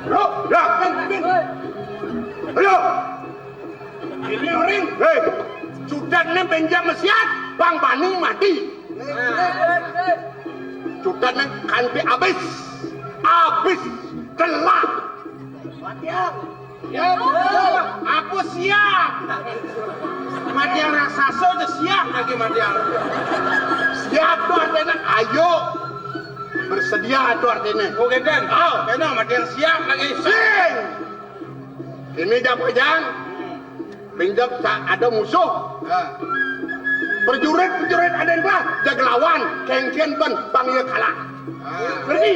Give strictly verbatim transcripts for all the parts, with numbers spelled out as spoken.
Loh, lah. Ayo. Ini orang. Hei, sudah nih benjam siat, Bang Bani mati. Sudah nih kanti habis. Habis. Telah. Mati ya. Ya, betul. Aku siap. Madiang raksasa udah siap lagi, Madiang. Siap tuh artinya ayo. Bersedia tuh artinya. Oh, geden. Oh. Kena Madiang siap lagi. Sing. Ini jam hujan. Pinjam sa-, ada musuh. Nah. Prajurit-prajurit ada yang kalah, jaga lawan, kengken ben, bang iya kalah. Ah. Ngerti?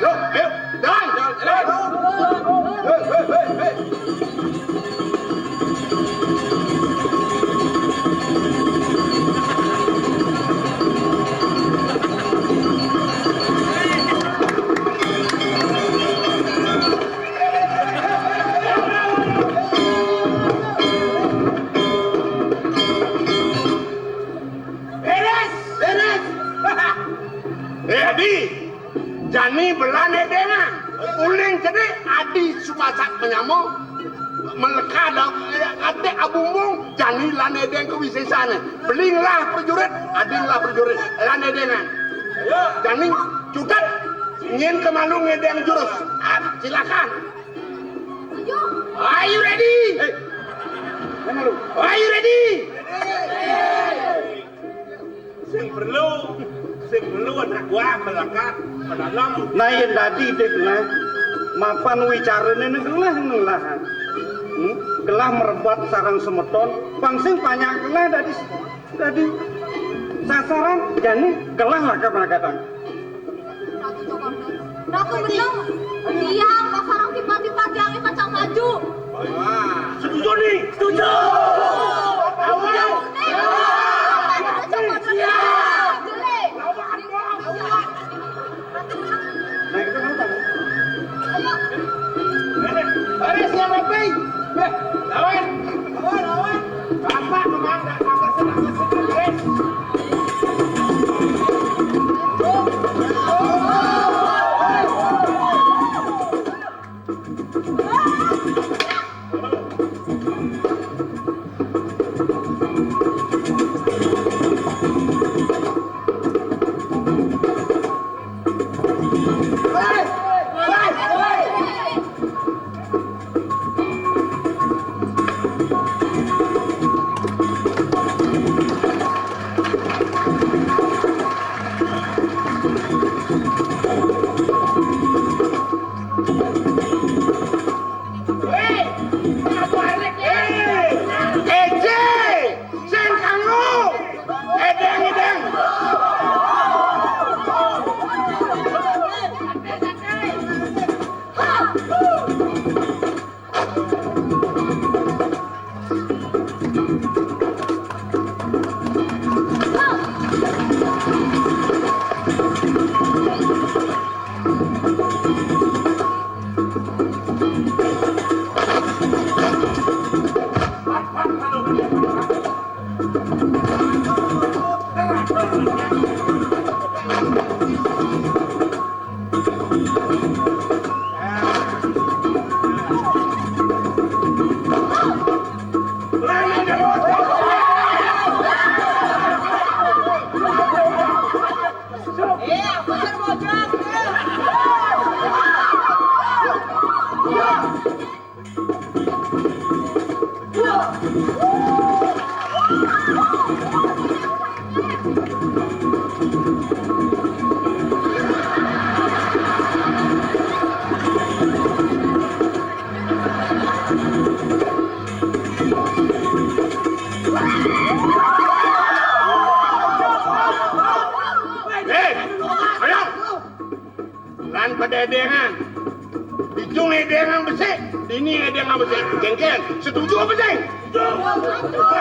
Yuk, ayo, jalan. Jalan. Beres, beres. Eh, Adi, jani belah nedengan. Uling gede, Adi sumasak menyamo, meleka dong, ate abumbung, jani lah nedeng kewisesane. Beling lah prajurit, Adi lah prajurit, lah nedengan. Jani cutet, nyen kemalu ngedeng jurus. Ah, silakan. Are you ready? Hey. Mana lu? Are you ready? Sing perlu, sing perlu anak gua melekat, menolong. Nah, yen dadi dik nah, mapan wicarane ne gelah ngelah. Hmm? Gelah merebat sarang semeton, bang sing banyak gelah dadi, dadi sasaran, jani gelah lah kapan kadang. Ratu Jokowi. Ratu Belum. Diam, pasarang tiba-tiba diangin kacang maju. Setuju nih. Setuju. Awas. Siap. Nah, kita mau tahu. Ayo. Ayo, siap, Pi. Weh, lawan. Lawan, lawan. Bapak memang nggak kasar, kasar, kasar, guys. Ece, sing kanggo, edeng, edeng. Eh, ayo. Lan pada edengan. Dijung edengan besik, dini edengan besik. Jengkel, setuju apa, Jeng? Setuju.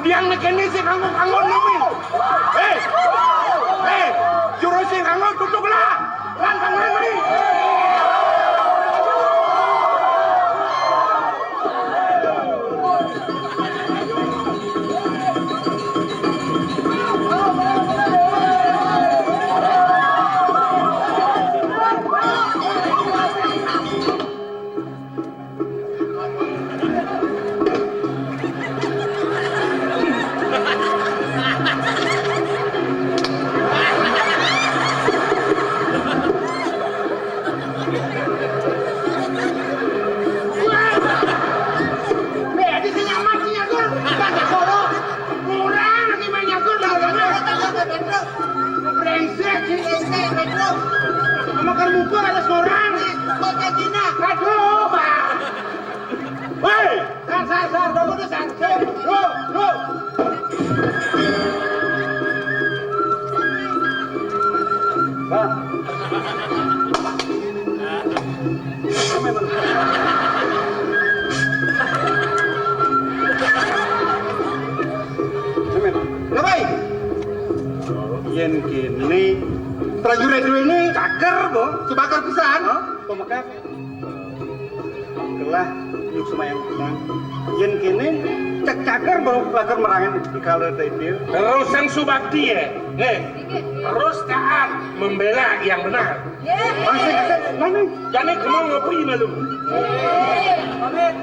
Tiang nek kene sing nganggo-nganggo nemen. Hei. Hei, juru sing nganggo tutuk lah. Lantang nemen. Weh, di sini amat sih aku. Tangga solo. Kurang lagi main aku lah. Brengsek sih. Sama kan mukul ada seorang. Aduh, Bang. Woi, sar, sar, sar, sar, sar, sar. Bro, bro. Bang. Kenapa? Yen kene prajurit dhewe ne cager, Bo. Subaker pisan. Hah? Pemekas. Kelah, yuk semayang pisan. Yen kene cek cager, Bo, lager merangan di kala itu. Terus yang subakti ya. Nih, terus taat membela yang benar. Masih, masih, mana? Jane kemang ngopi malu. Amin.